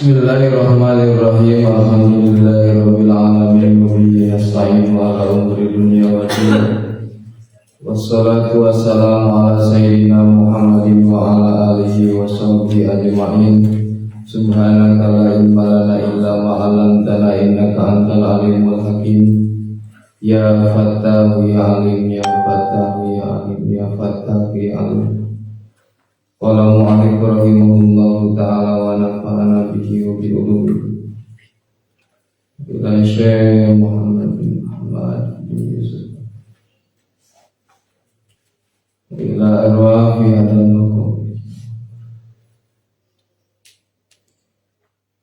Bismillahirrahmanirrahim. Alhamdulillahirabbil alamin wa bihi nasta'in ala umuri dunya waddin. Wassalatu wassalamu ala sayyidina Muhammadin wa ala alihi wa sahbihi ajma'in. Subhanaka la ilma lana illa ma 'allamtana innaka antal alimul hakim. Ya Fattahu ya Alim, ya Fattahu ya Alim, ya Fattahu ya Alim. Qala mu'allif rahimahullahu ta'ala wa nafa'ana bihi wa bi ulumihi. Ila Syekh Muhammad bin Ahmad bin Yusuf. Ila arwahi hadzal maqam.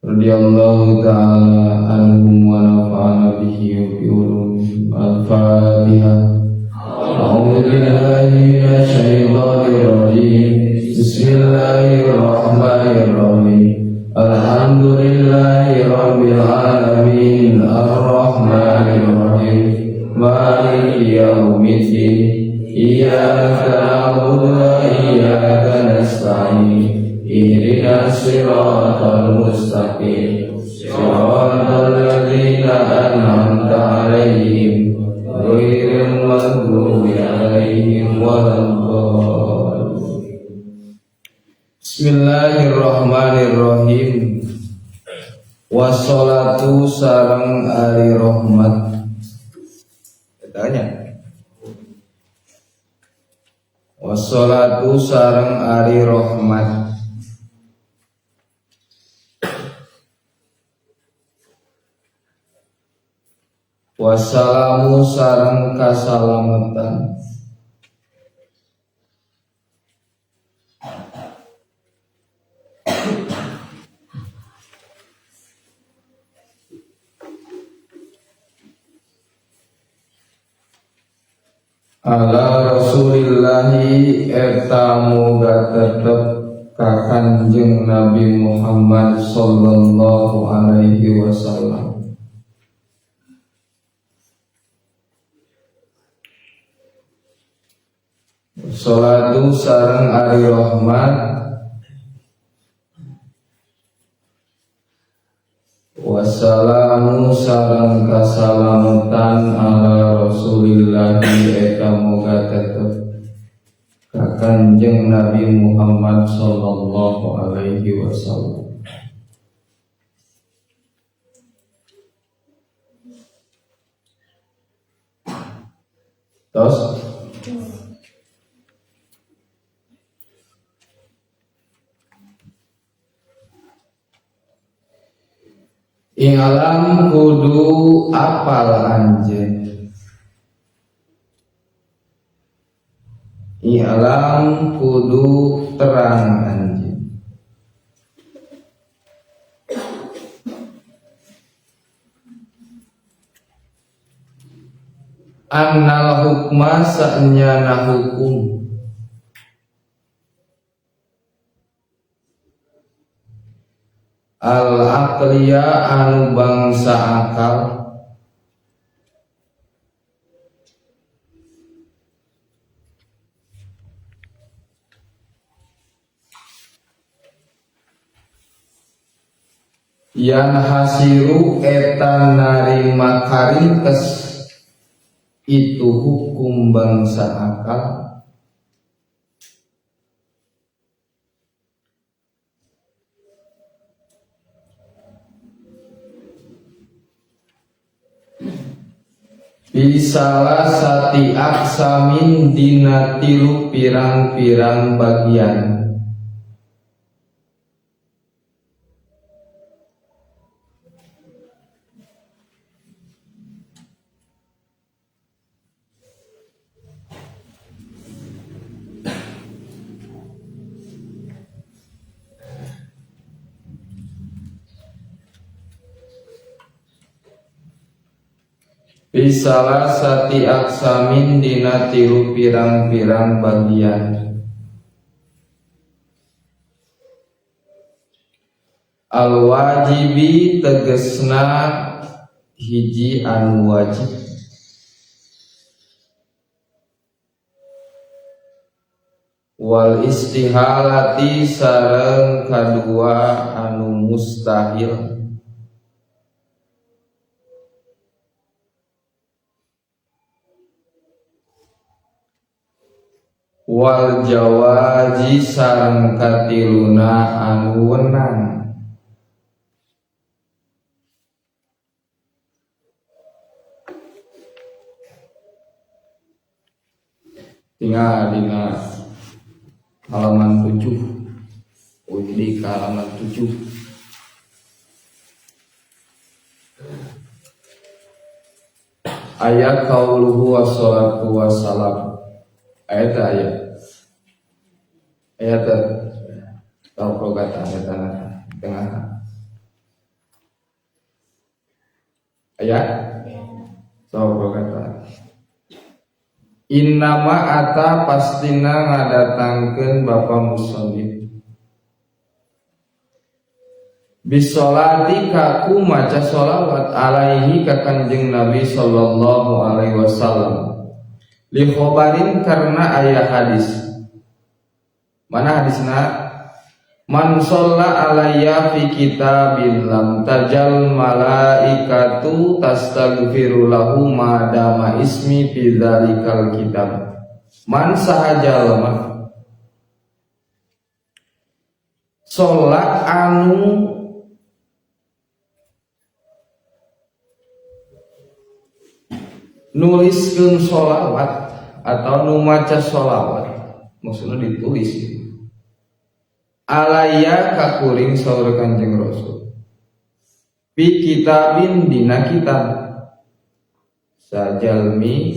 Radhiyallahu ta'ala anhum wa nafa'ana bihi wa bi ulumihi. Al-Fatihah. A'udzu billahi minasyaitonir rajim. Bismillahirrahmanirrahim. Alhamdulillahi rabbil alamin arrahmanir rahim maliki yaumiddin iyyaka na'budu wa iyyaka nasta'in ihdinas siratal mustaqim siratal ladzina an'amta 'alaihim ghairil maghdubi 'alaihim waladdallin. Bismillahirrahmanirrahim. Wassalatu sareng ari rahmat. Tanya. Wassalatu sareng ari rahmat. Wassalamu sareng kasalamatan. Ala Rasulillahi eta muga tetep ka Kanjeng Nabi Muhammad sallallahu alaihi wasallam. Salatu sareng ari rahmat, wassalamu sareng kasalamatan ala Rasulillahi eta moga tetep ka Kanjeng Nabi Muhammad sallallahu alaihi wasallam. Tos. I'lam kudu apal anjeun. I'lam kudu terang anjeun. Annal hukma sa'nyana hukum. Al aqliya anu bangsa akal. Yan hasiru eta narima karingkes itu hukum bangsa akal. Bisalah sati aksamin dina tilu pirang-pirang bagian. Bisalah sati aksamin dina tilu pirang-pirang bagian. Al wajibi tegesna hiji anu wajib. Wal istihalati sareng kadua anu mustahil. Wal jawazi sareng katiluna anu wenang. Tinggal dina halaman 7. Uji ke halaman 7. Ayat qauluhu wassalatu wassalam. Ayat ayat. Ayat tahu kata ayat tengah. Ayat tahu kata. Innama ata pastina ngadatangkeun bapa musannif bisolati kaku maca sholawat alaihi ka Kanjeng Nabi sallallahu alaihi wasallam li khobarin karena aya hadis. Mana hadisna? Man sholla alayya fi kitabin lam tajal malaikatu tastaghfiru lahu ma dama ismi fi dzalikal kitab. Man sahaja lemah sholat anu nuliskeun sholawat atau nu maca sholawat, maksudnya ditulis alaya kakuring saur Kanjeng Rasul fi kitabin dina kitab sajalmi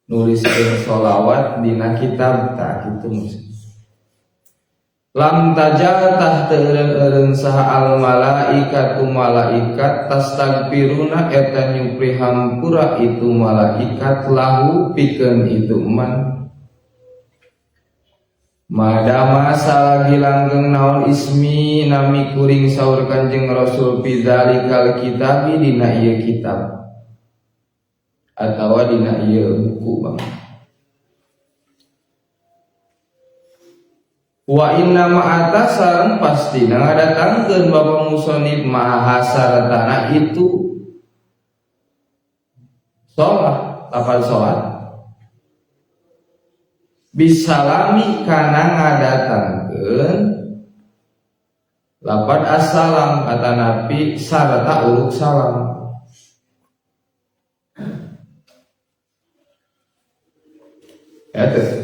nuliskeun sholawat dina kitab tak kitu maksud lam tajal tah teu eureun-eureun saha al malaikatu malaikat tastagfiruna eta nyupri hampura itu malaikat lahu pikeun itu man madama salagi langgeng naon ismi nami kuring saur Kanjeng Rasul fi dzalikal kitabi dina ieu kitab atawa dina ieu buku bang. Wa inna ma'ata sareng pastina ngadatangkeun bapa musonib maha sartana itu sholat lafal sholat bisalami kana ngadatangkeun lapan assalam kata Nabi sarta uruk salam. Ya tuh.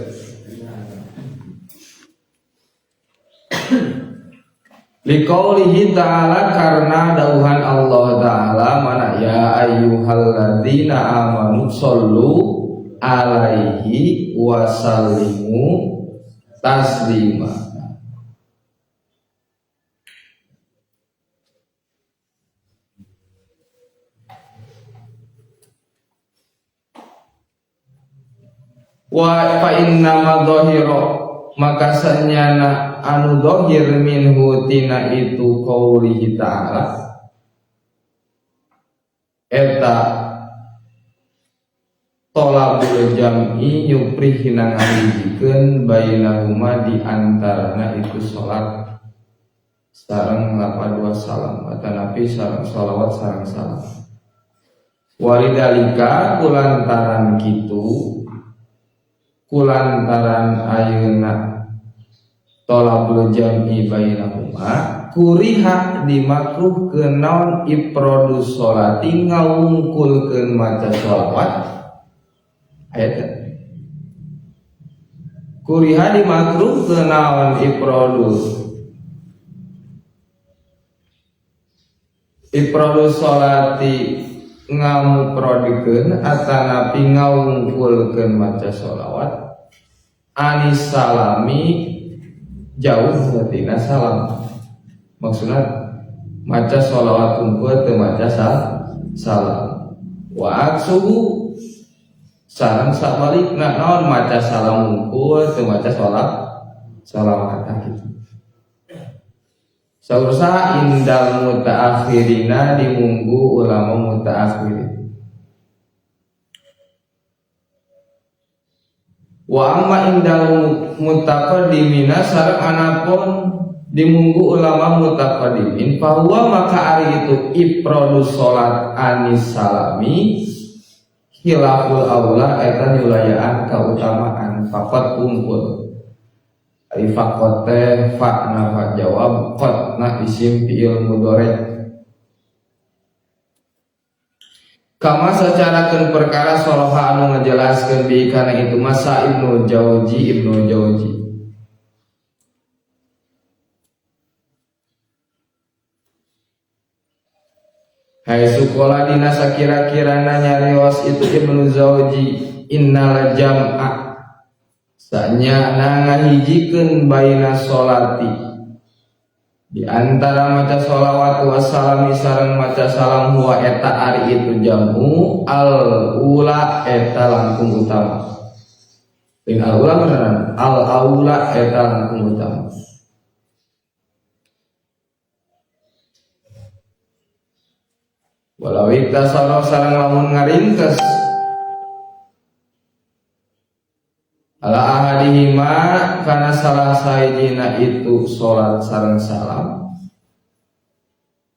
Liqaulihi ta'ala karena dauhan Allah ta'ala mana ya ayyuhalladzina amanu shollu alaihi wasallimu taslima. Wa fa inna ma dhahira maka sanyana anu dhahir minhu tina itu qaulihi ta'ala eta tolabul jam'i nyupri hina ngahijikeun bainahuma di antarana itu salat sareng lapad wa salam atanapi sareng sholawat sareng salam. Walidalika kulantaran kitu kulantaran ayeuna tolabul jam'i bainahuma kuriha dimakruhkeun naon ifradus sholati ngawungkulkeun maca sholawat ayat kuriha dimakruhkeun naon ifradus sholati ngamuprodikeun atanapi ngawungkulkeun maca sholawat anis salami jauh tina salam. Maksudna maca sholawat unggul teu maca salam. Wa aksuhu sareng sabalikna naon maca salam unggul teu maca sholawat kitu. Saur saha indal mutaakhirina dimunggu ulama mutaakhirin. Wa amma indal mutaqaddimina sareng anapun dimunggu ulama mutaqaddimin fahuwa maka ari itu ifradus salat anis salami khilaful aula eta nyulayaan kautamaan faqat kumpul. Ari faqat teh fa na jawab qad na isim fi'il mudhari. Kama secarakeun perkara soroha anu ngajelaskeun bi kana itu masa Ibnu Jauzi. Hai sukola dina sakira-kirana nyarios itu Ibnu Jauzi innal jam'a sanya ngahijikeun baina sholati di antara maca sholawat wassalami sareng maca salam huwa eta ari itu jamu al ula eta langkung utama. Lain al ula beneran al aula eta langkung utama. Walau iktasara sareng lamun ngaringkes ala ahadihima kana salah sahijina itu salat sareng salam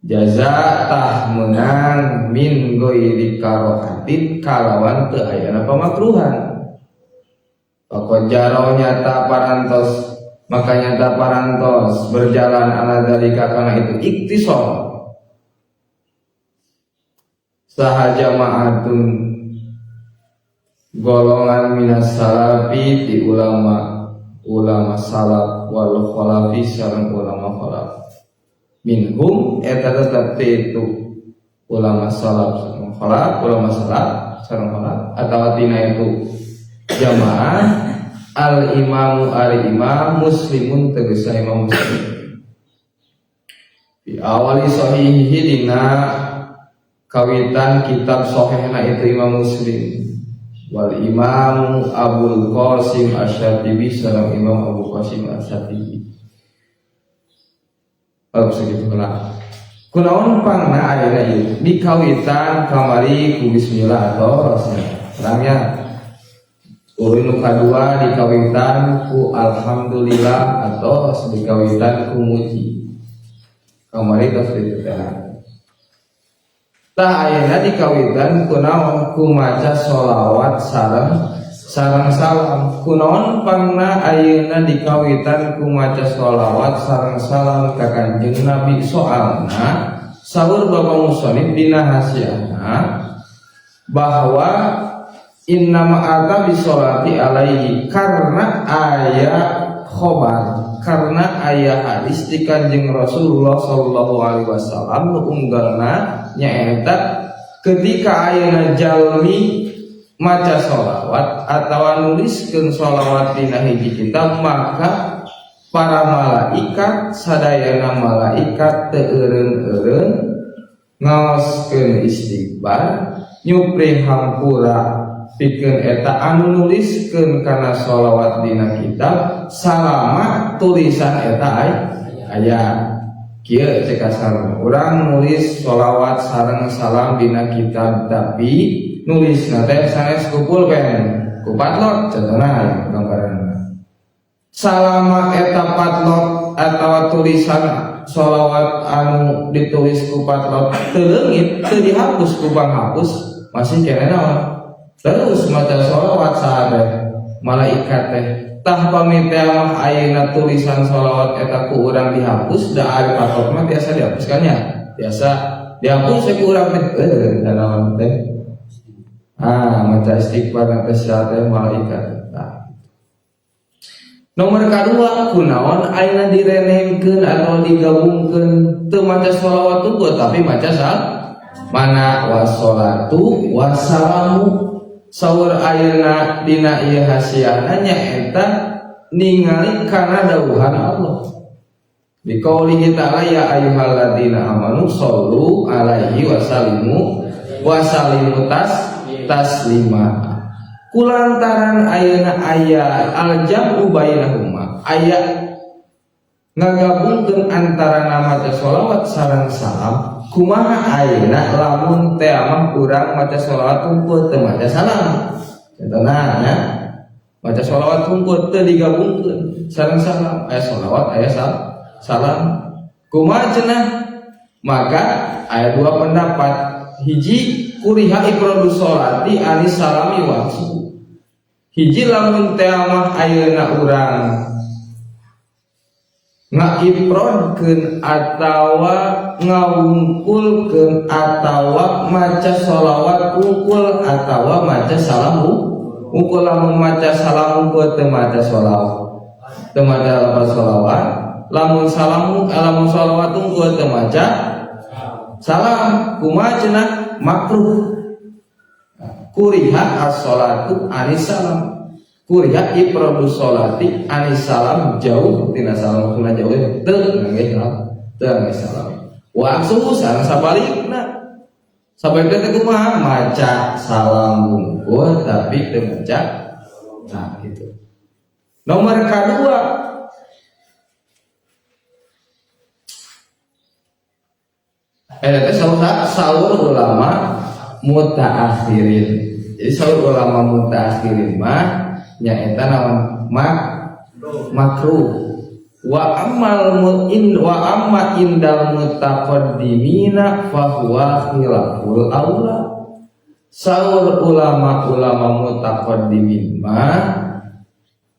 jaza tah meunang min ghairi karohatin kalawan teu ayana pamakruhan. Pokok jaro nyata parantos maka nyata parantos berjalan ala dalika kana itu iktisor saha jamaatun golongan minas salafi ti ulama ulama salaf wal khalafi sareng ulama khalaf minhum eta tetep itu ulama salaf sareng khalaf ulama salaf sareng khalaf atawa tina itu jamaah al imamu ari imam muslimun tegese imam muslim di awali sahihi dina kawitan kitab sahihna itu imam muslim wal imam Abul Qasim Asy-Syatibi sareng Imam Abu Qasim Asy-Syatibi. Oh segitu lah. Kunaon pangna ayeuna ieu dikawitan kamari ku bismillah atos terangnya. Uruy nu kadua dikawitan ku alhamdulillah atos dikawitan ku muji. Kamari tos ditetehan. Tah ayeuna dikawitan kunaon ku maca sholawat sareng salam. Kunaon pangna ayeuna dikawitan ku maca sholawat sareng salam ka Kanjeng Nabi soalna saur Bapak Musonif dina hasiahna bahwa innama ata bisolati alaihi karena aya khobar karena aya hadis di Kanjeng Rasulullah sallallahu alaihi wasallam nu unggalna nyaeta ketika ayeuna jalmi maca sholawat atawa nuliskeun sholawat dina hiji kitab maka para malaikat sadayana malaikat teu eureun-eureun ngaoskeun istighfar nyupri hampura pikeun eta anu nuliskeun kana sholawat dina kitab salama tulisan eta aya. Kieu cek kasarna urang nulis sholawat sareng salam dina kitab tapi nulisna teh sanes ku pulpen ku patlot contohna gambaranna salama eta patlot atawa tulisan sholawat anu ditulis ku patlot teu leungit teu dihapus ku panghapus masih keneh naon terus maca sholawat saha malaikat teh tah pamit teh mah ayeuna tulisan sholawat eta ku urang dihapus da ari patlot mah biasa dihapuskan nya biasa dihapus ku urang teh naon teh maca istighfar teh saha malaikat. Tah nomor kadua kunaon ayeuna direnengkeun atau digabungkeun teu maca sholawat tunggu tapi maca sal mana washolatu wassalamu saur ayeuna dina ieu hasiahna nyaeta ningali kana dawuhan Allah bi qaulihi ta'ala ya ayyuhalladzina amanu shollu alaihi wasallimu wasallimu taslima kulantaran ayeuna aya al-jam'u bainahuma aya ngagabungkeun antara maca sholawat sareng salam kumaha ayeuna lamun teh mah urang maca sholawat tungkul teu maca salam contohna nya maca maca sholawat hungkul teu digabungkeun sareng salam aya sholawat aya salam kumaha cenah. Maka aya dua pendapat, hiji kuriha ifradu sholati anis salami wa hiji lamun teh mah ayeuna urang ngaifrodkeun atawa ngawungkulkeun atawa maca sholawat wungkul atawa maca salam wungkul. Lamun maca salam wungkul teu maca sholawat teu maca lafaz sholawat, lamun salam lamun sholawat wungkul teu maca salam kumaha cenah makruh. Kuriha as-sholatu anis salam, kuriha ifradu sholati anis salam jauh tina salam maksudna jauh teu ngangge salam teu ngangge salam wa aksuhu sareng sabalikna sabalikna teh kumaha maca salam wungkul tapi teu maca. Nah gitu. Nomor kedua teh saur ulama mutaakhirin. Jadi saur ulama mutaakhirin mah nyaeta naon makruh. Wa amal mu'in wa amma indal mutaqaddimina fa huwa khilaful aula. Saur ulama-ulama mutaqaddimin mah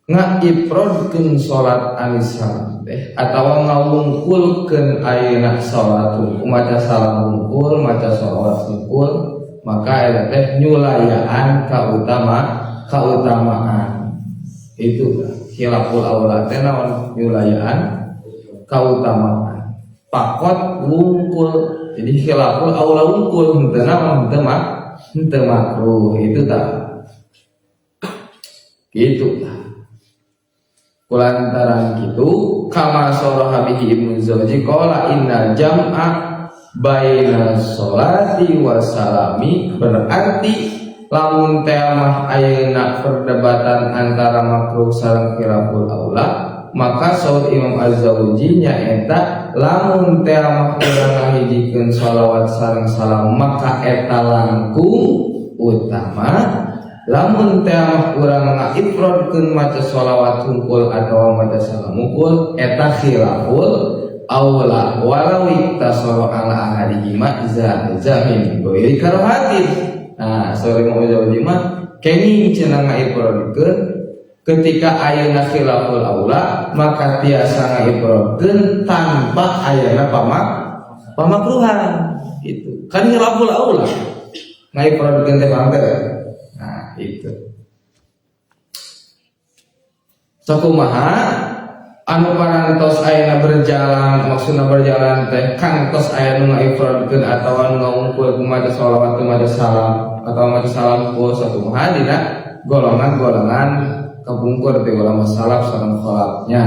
ngaifrodkeun salat anis salam teh atawa ngawungkulkeun ayeuna salat maca salam wungkul maca sholawat wungkul maka eta teh nyulayaan kautamaan. Itu khilaful aula teh naon nyulayaan kautamaan pakot wungkul. Jadi khilaful aula wungkul henteu naon henteu henteu makruh itu tak gitu. Kulantaran kitu kama soroha bihi Ibnu Zawji qala inna jam'a baina sholati wa salami berarti lamun teh mah ayeuna perdebatan antara makruh sareng khilaful aula maka saur Imam Az-Zawji nyaeta lamun teh mah urang ngahijikeun sholawat sareng salam maka eta langkung utama. Lamun teh mah urang ngaifrodkeun maca sholawat hungkul atawa maca salam hungkul eta khilaful aula walau iktasara ala ahadihima zamin ghairi karahatin. Nah, saur Imam Az-Zawji mah kenging cenah ngaifrodkeun ketika ayeuna khilaful aula maka tiasa ngaifrodkeun tanpa ayeuna pamakruhan gitu. Kan khilaful aula ngaifrodkeun teh bangte. Nah, itu. Sakumaha anu parantos ayeuna berjalan maksudna berjalan teh kantos aya nu ngaifrodkeun atawa nu ngawungkul kumaha sholawat kumaha salam atawa maca salam ku sakumaha dina golongan-golongan kapungkur teh ulama salaf sareng khalafnya.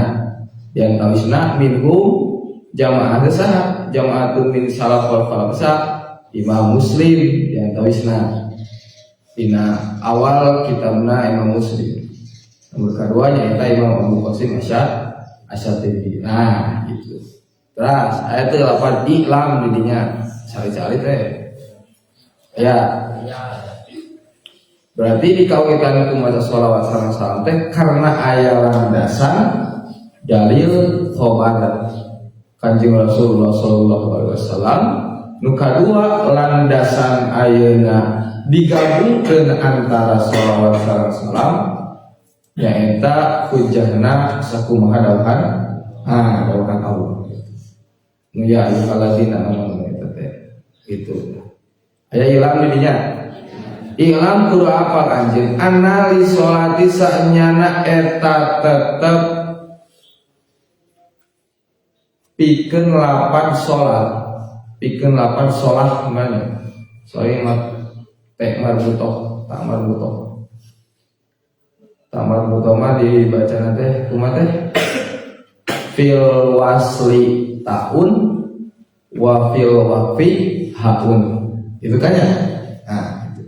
Di antawisna minhum jamaah saha jamaatun min salaf wal khalaf saha Imam Muslim di antawisna dina awal kitabna Imam Muslim. Nomor keduanya eta Imam Abu Qasim Asyatibi. Nah, gitu. Terus ayat 8 iklam didinya cari-cari teh. Ya. Berarti di kawitan ku maca sholawat sareng salam teh karena aya landasan dalil khobar Kanjeng Rasulullah sallallahu alaihi wasallam. Nu kadua landasan ayeuna digabungkeun antara sholawat sareng salam nyaeta hujahna sakumaha dawuhan dawuhan Allah. Nu ya ayyuhalladzina amanu eta teh gitu. Aya ilam di dinya. Ilam kudu apal anjeun anali sholati sanyana eta tetep pikeun lapan sholat, pikeun lapan sholah mana? Sorry mah tek marbutoh, tak marbutoh. Tak marbutoh mah dibaca teh kumaha teh? Fil wasli taun wa fil waqfi haun. Itu kan ya? Nah, itu.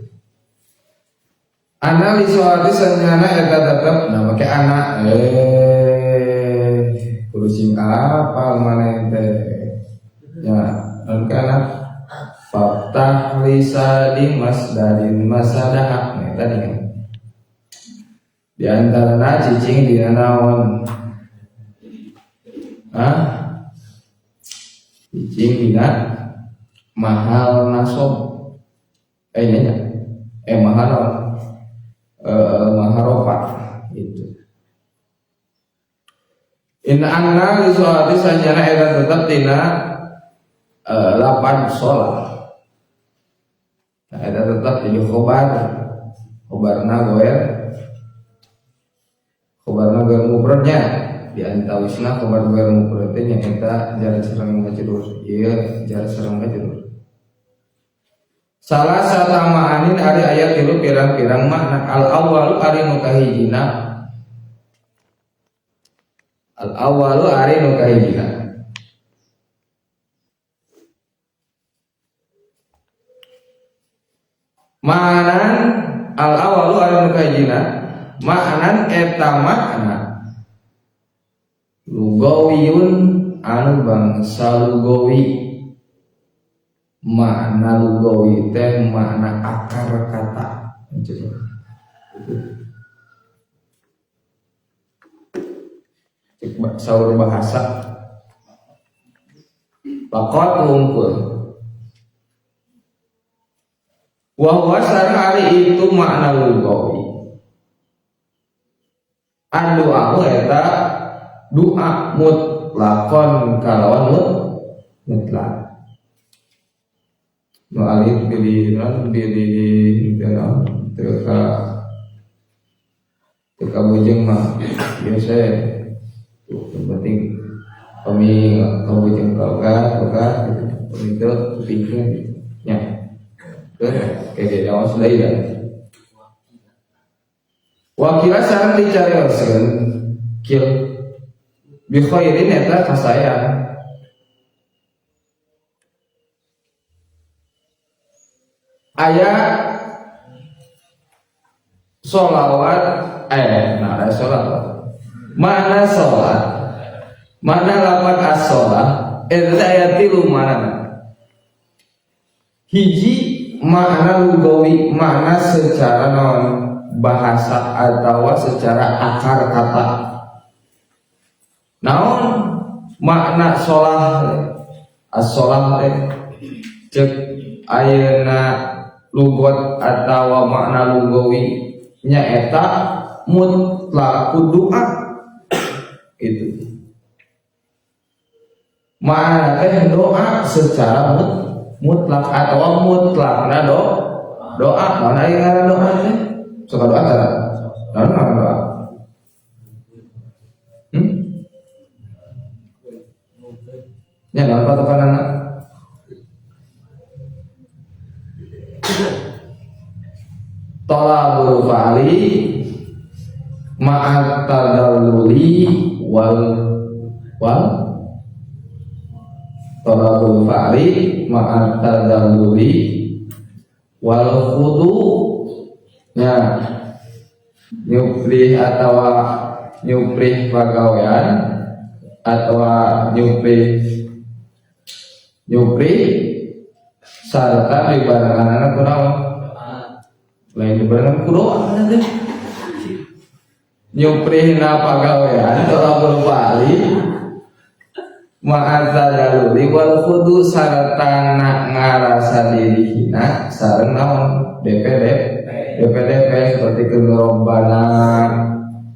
Ana li sholati sanyana eta tetep nah make ana kudu sing apal maneh teh. Ya, non kana faftah lisadi masdarin masadaha. Nah, tadi kan. Di antarana cicing dina naon? Hah? Cicing dina mahal nasob. Nya mahal mahal rofa itu. Inna anna li sholati sanjana eta tetep tina lapan sholat. Nah, eta tetep jadi khobar. Khobarna goer. Khobarna goer mufradnya. Di antawisna khobar goer mufrad teh nyaeta jar sareng majrur. Ieu jar sareng majrur. Salah satamaanin ari aya tilu pirang-pirang makna. Al awwalu ari nu kahijina. Al awwalu ari nu kahijina. Ma'anan al awwalu ari nu kahijina. Ma'anan eta makna lugawiyun anu bangsa lugawi. Makna lugawi teh makna akar kata. Cek saur bahasa faqat wungkul. Wa huwa sareng ari itu makna lugawi. An-du'a eta doa mutlakon kalawan mutlak. Nu alif pilih non pilih teu teu ka bujeng mah biasa tuh yang penting kami kabujeng kauka kauka gitu kami teu kupingkeun gitu nya teu kayak awas deui ya. Wakila sareng dicarioskeun kil bi khairin eta kasayan. Aya sholawat nah aya sholawat makna sholat makna lapan as-sholat eta aya tilu makna. Hiji makna lugawi, makna secara non bahasa atau secara akar kata. Naon makna sholah as-sholah teh cek ayeuna lugot atau makna lugawi nyaeta mutlak doa itu. Makna teh doa secara mutlak atau mutlakna doa. Mana yang ngaran doa teh? Suka doa teh? Naon ngaran doa? Nya naon patokanana? Talabul fa'ali ma'at tadalluli wal talabul fa'ali ma'at tadalluli wal khudu nya nyuprih atawa nyuprih pagawean atawa nyuprih sarta dibarenganana ku naon? Lain dibarengan ku doa teh. Nyuprihna pagawean talabul fa'ali ma'at tadalluli wal khudu sarta ngarasa diri hina sareng naon? DPD DPDP seperti ke Robbana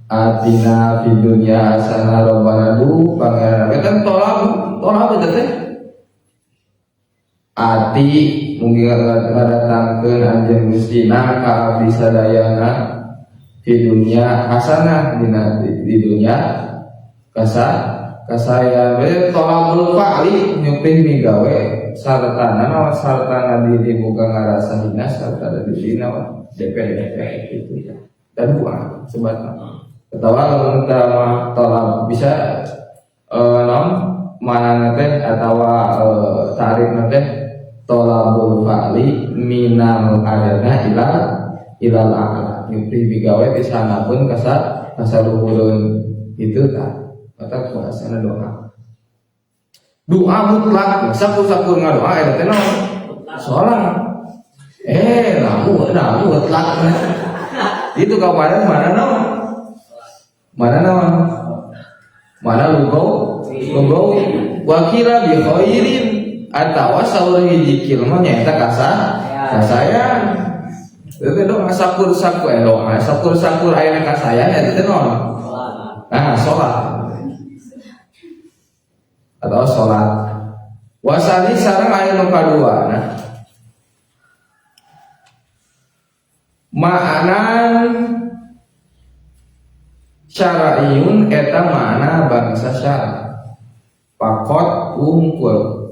atina fid dunya hasanah Robbana du pangeran kan tolak eta teh ati mungkin ngadatangkeun anjeun Gustina ka abdi sadayana di dunya hasanah dina di dunya kasaya berarti tolakul fa'li nyupih migawe sartana naon sartana diri boga ngarasa hina sartana diri naon DPDP itu ya dan doa sebatang ketawa lamun tama tolak bisa naon mana teh atawa tarif teh tolabul fa'li minal adana ilal a'la nyupri bigawe di sana pun kasaluhureun itu tah mata bahasana doa doa mutlak sakur-sakur ngadoa eta teh naon salat namu mutlak itu kemarin mana naon Mana naon? Mana lugawi wakila bi khairin atawa saur hiji kilmah nyaeta kasayan. Itu doa sakur-sakur doa sakur-sakur aya kasayan eta teh naon? Nah, salat. Atau salat. Wasani sareng aya nu kadua. Nah, makna syara'iyun eta makna bangsa syara. Pakot unggul.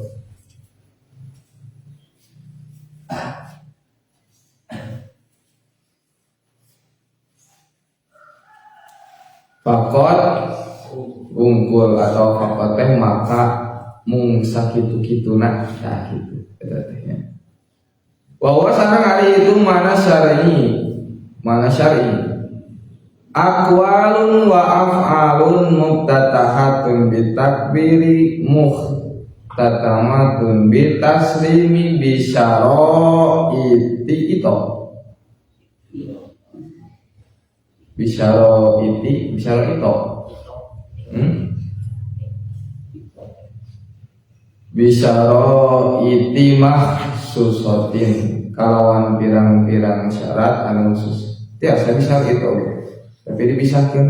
Pakot unggul atau pakot teh maka mung sakitu-kituna tah kitu eta teh nya. Wa sareng ari itu mana syar'i? Mana syar'i? Aqwalun wa af'alun muftatahatun bitakbiri muhtatamatun bitaslimi bisyara'iti itu. Bisyara'iti, bisyara'ito. Bisyara'iti mahsusatin kalawan pirang-pirang syarat anu khusus. Tiasa bisyara'ito. Tapi dipisahkan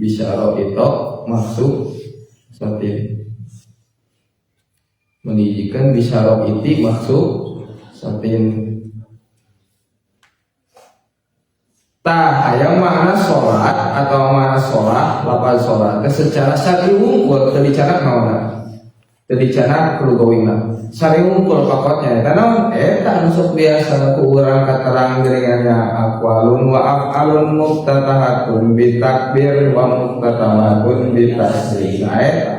bisyara'ito mahsusatin. Mendidikan bisyara'iti mahsusatin. Tah aya makna salat atau makna sholat, lapan sholat secara syar'i wungkul teu dicanak naonna. Teu dicanak lugawina. Syar'i wungkul pakotnya eta naon? Eta anu sok biasa ku urang katerang geuningannya aqwalun wa af'alun muftatahatun bitakbir wa muftatamatun bitaslim. Nah, eta.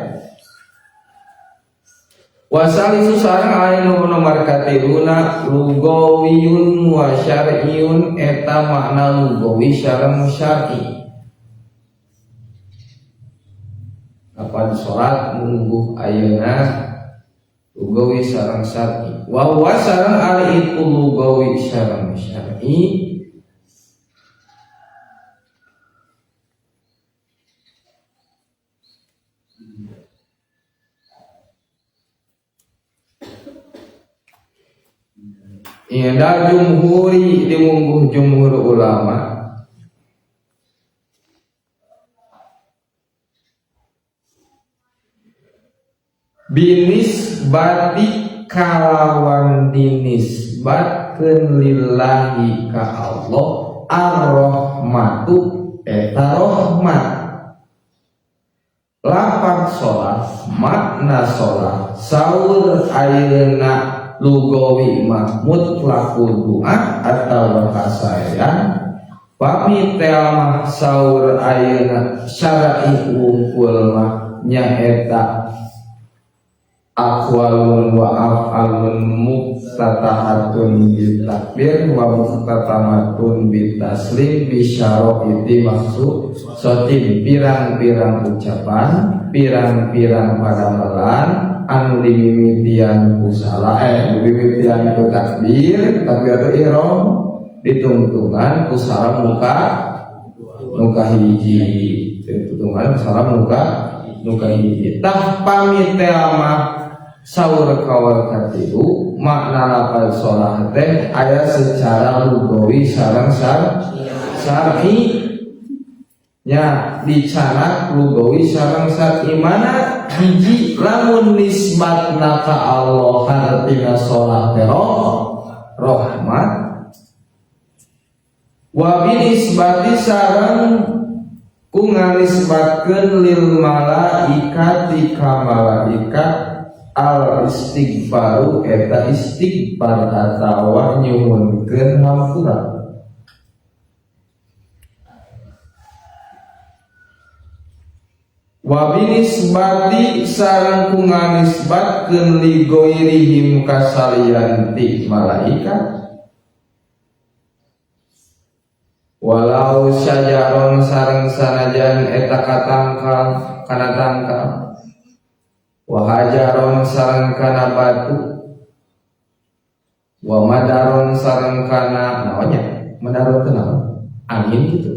Wasalisu sareng aya nu nomor katiluna lugawiyun wa syar'iyun eta makna lugawi sareng syar'i. Kapan salat mungguh ayeuna lugawi sareng syar'i. Wa huwa sareng ari itu lugawi sareng syar'i Inda jumhuri dimungguh jumhur ulama binisbati kalawan dinisbatkeun lillahi ka Allah ar-rahmatu eta rahmat. Lapan sholat makna sholat saur ayeuna lugawi mah mutlaqul du'a atau kasayan pami tel mah saur ayeuna syar'i wungkul mah nyaeta aqwalun wa af'alun muftatahatun bitakbir wa muftatamatun bitaslim bisyara'iti maksud sotin pirang-pirang ucapan pirang-pirang padamelan anu dimimitian ku salah dimimitian ku takbir takbiratul ihram ditungtungan ku salam muka hiji ditungtungan ku salam muka hiji tah pamit teh mah saur kawal katilu makna lafal sholat teh aya secara lugawi sareng syar'i nya dicanak lugawi sareng syar'i mana hiji lamun nisbatna ka Allah hartina sholat teh rahmat wa binisbati sareng ku ngalisbatkeun lil malaikati ka malaikat al istighfaru eta istighfar atawa nyuhunkeun hampura. Wa binisbati sareng ku nganisbatkeun li ghairihim kasalian ti malaikat walau syajaron sareng sanajan eta katangkal kana tangkal wa hajaron sareng kana batu wa madaron sareng kana naonnya madaron teh naon angin gitu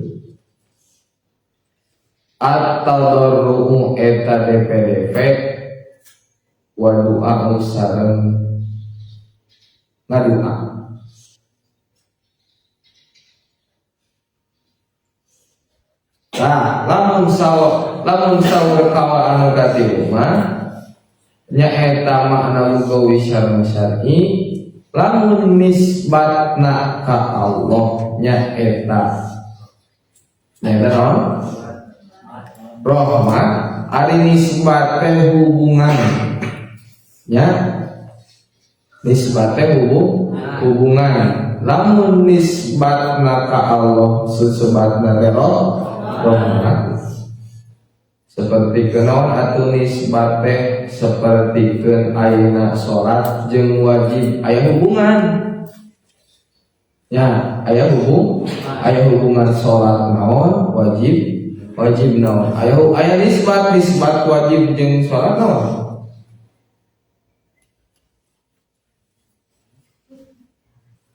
At-tadarru'u eta DPDP wa du'a sareng ngadua. Nah, lamun saur kawan anu katilu mah nyaeta makna lugawi sareng syar'i, lamun nisbatna ka Allah nyaeta nyaeta naon? Rahmat, ari nisbat teh hubungan nya, nisbat teh hubungan. Lamun nisbatna ka Allah sesebatna teh rahmat. Seperti kenaon atuh nisbat teh sapertikeun ayeuna salat jeung wajib aya hubungan nya, aya hubungan salat naon wajib, wajib naon, aya nisbat wajib jeung salat naon.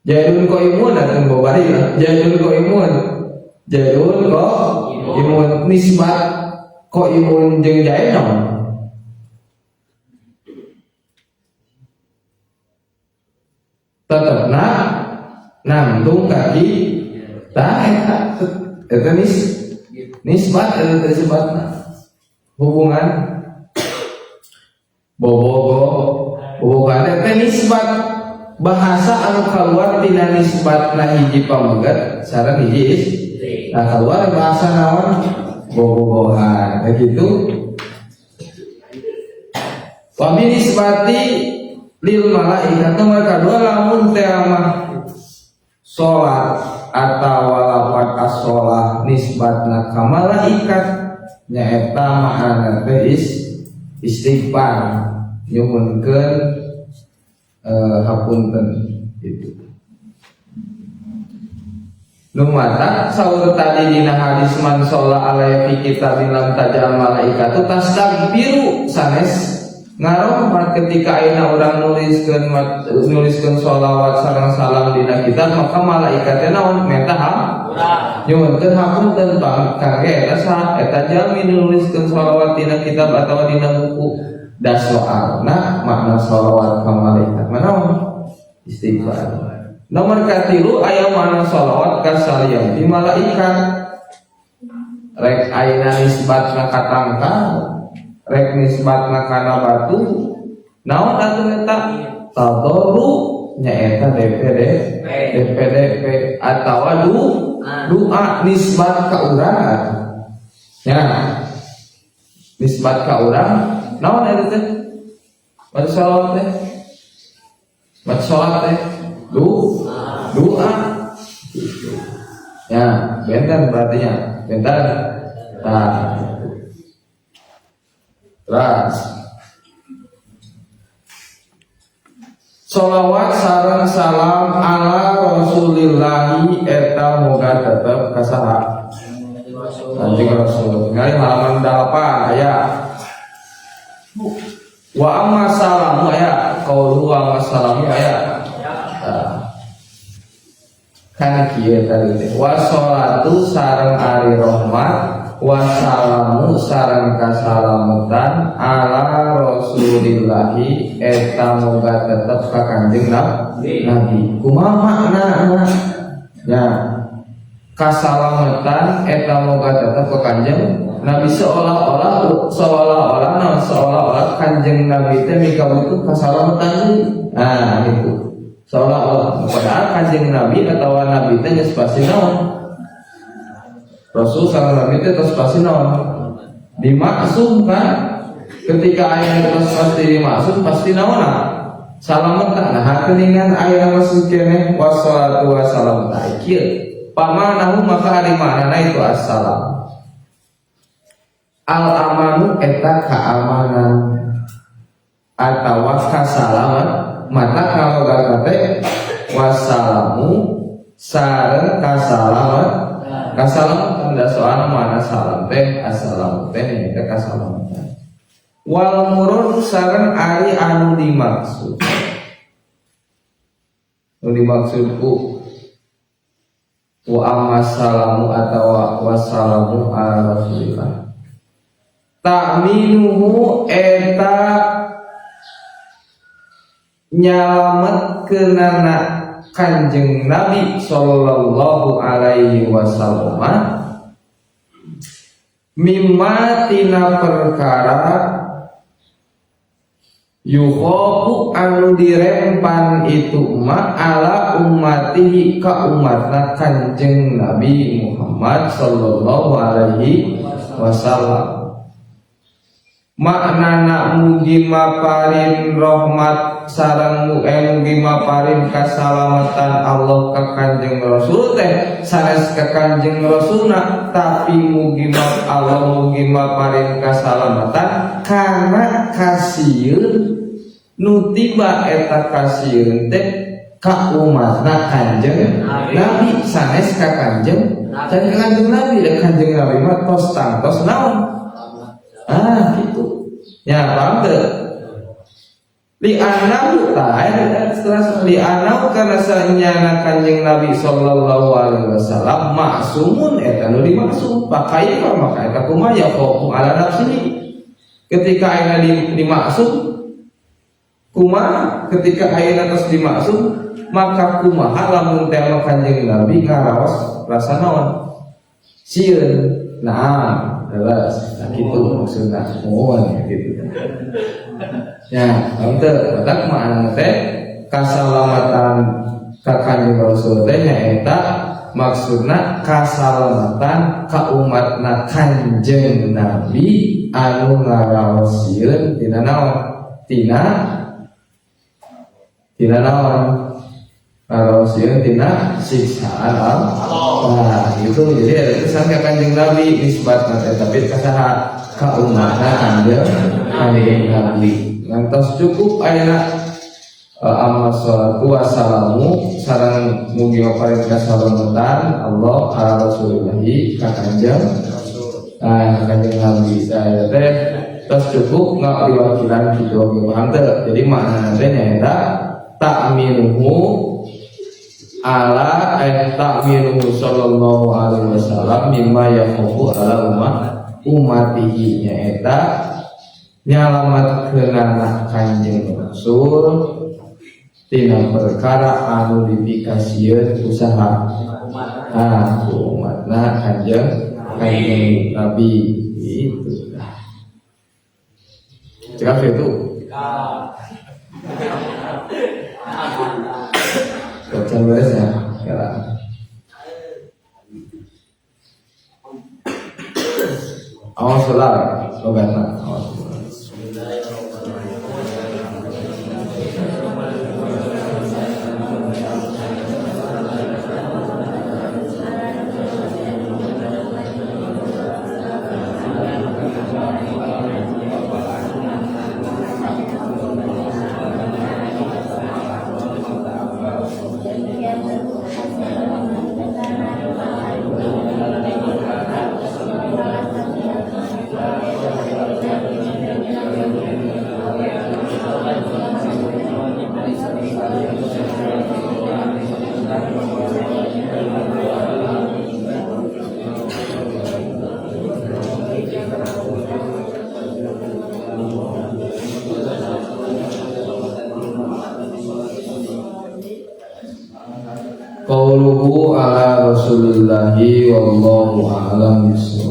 Jaidun ko imun atuh babari lah. Jaidun ko imun, jaidun ko imun, nisbat ko imun jeung jaid naon? Tetepna nangtung kaki tah eta eta nisbat eta teh sebatna hubungan bobogo bobogan teh nisbat bahasa anu kaluar tina nisbatna hiji pamegat sareng hiji istri. Nah kaluar bahasa naon bobogohan kayak gitu. Wa binisbati lil malaikat nomor kadua lamun teh mah salat atawa lapat as-shalah nisbatna ka malaikat nyaeta maknana teh istighfar nyuhunkeun hapunten gitu. Nu mata saur tadi dina hadis man sholla alaihi fi kitabin lam tajal malaikatu tastaghfiru sanes ngarohmat ketika ayeuna urang nuliskeun sholawat sareng salam dina kitab maka malaikatnya naon menta nyuhunkeun hapunten kangge eta saha eta jalmi nuliskeun sholawat dina kitab atawa dina buku. Da soalna makna sholawat ka malaikat manaon istighfar. Nomor katilu aya makna sholawat ka salian di malaikat rek ayeuna nisbatna ka tangkal rek nisbatna kana batu naon atuh eta tadarru nyaeta DPD DPDP atawa doa nisbat ka urang atuh nya nisbat ka urang naon eta teh maca sholawat teh maca sholawat teh doa ya benten berarti nya benten. Nah terus sholawat sareng salam ala rasulillahi eta moga tetep kasaha Kanjeng Rasul. Ngali halaman 8 aya wa amma salamu aya qaulu wa amma salamu aya. Kan kieu tadi teh wa sholatu sareng ari rahmat wa salamu sareng kasalamutan ala rasulillahi eta moga tetep ka Kanjeng Nabi. Kumaha maknana? Ya kasalamatan eta moga tetep ka Kanjeng Nabi seolah-olah naon seolah-olah Kanjeng Nabi teh mikabutuh kasalamatan deui. Nah itu seolah-olah padahal Kanjeng Nabi atawa Nabi teh geus pasti naon Rasul sareng Nabi teh tos pasti naon dimaksumkan ketika aya tos pasti dimaksum pasti naon salamet. Nah hakeningan aya masuk keneh wassalatu wassalamu kieu pamanahu maka ari maknana itu assalam al amanu eta kaamanan atawa kasalaman mata kalau teh wassalamu sareng kasalaman kasalaman tanda soal mana salam teh assalamu teh nyaeta kasalamatan wal murad sareng ari anu dimaksud nu dimaksud ku wa amma salamu atawa wassalamu ala rasulillah Ta'minuhu eta nyalametkeunana Kanjeng Nabi sallallahu alaihi wasallam mimma tina perkara yukhofu anu dirempan itu ma ala ummatihi ka umatna Kanjeng Nabi Muhammad sallallahu alaihi wasallam. Maknana mugi maparin rahmat sareng mugi maparin kasalamatan Allah ka Kanjeng Rasul teh sanes ka Kanjeng Rasulna, tapi mugi Allah mugi maparin kasalamatan karena kasieun nu tiba eta kasieun teh ka umatna Kanjeng Nabi sanes ka Kanjeng Kanjeng Nabi. Da Kanjeng Nabi mah tos tangtos naon, ah gitu ya, paham teu? Li anahu terus li anahu karena sanyana Kanjeng Nabi sallallahu alaihi wasallam maksumun eta nu dimaksum. Pakaifa maka eta kumaha ya khofu ala nafsihi ketika ayeuna dimaksum kumaha, ketika ayeuna tos dimaksum maka kumaha lamun teh Kanjeng Nabi ngaraos rasa naon sieun. Nah, jelas, nah, gitu maksudnya, mohon gitu. Ya, teu matak makna teh kasalamatan ka Kanjeng Rasul teh nyaeta maksudna kasalamatan ka umatna Kanjeng Nabi anu ngaraos sieun tina naon? Tina tina naon? Ngaraos sieun tina siksaan Allah. Nah, itu jadi ada kesan ka Kanjeng Nabi nisbatna teh, tapi ka saha? Ka umatna Kanjeng Kanjeng Nabi. Ngantos cukup ayeuna amma sholatu wassalamu sareng mugi maparin kasalamatan Allah ala Rasulillahi ka Kanjeng, nah, Kanjeng Nabi. Saya teh tos cukup nggak diwakilan gitu oge, paham teu? Jadi maknana teh nyaeta ta'minuhu ala ta'minuhu sallallahu alaihi wasallam mimma yakhafu ala ummatihi nyaeta nyalamatkeunana Kanjeng Rasul tina perkara anu dipikasieun usaha ah ku umatna Kanjeng Kanjeng Nabi itu. Cekap itu. Bacaan beres ya. Kira. Awas sholat, logatna. Awas sholat. Qauluhu ala Rasulillahi wallahu a'lam bissawab.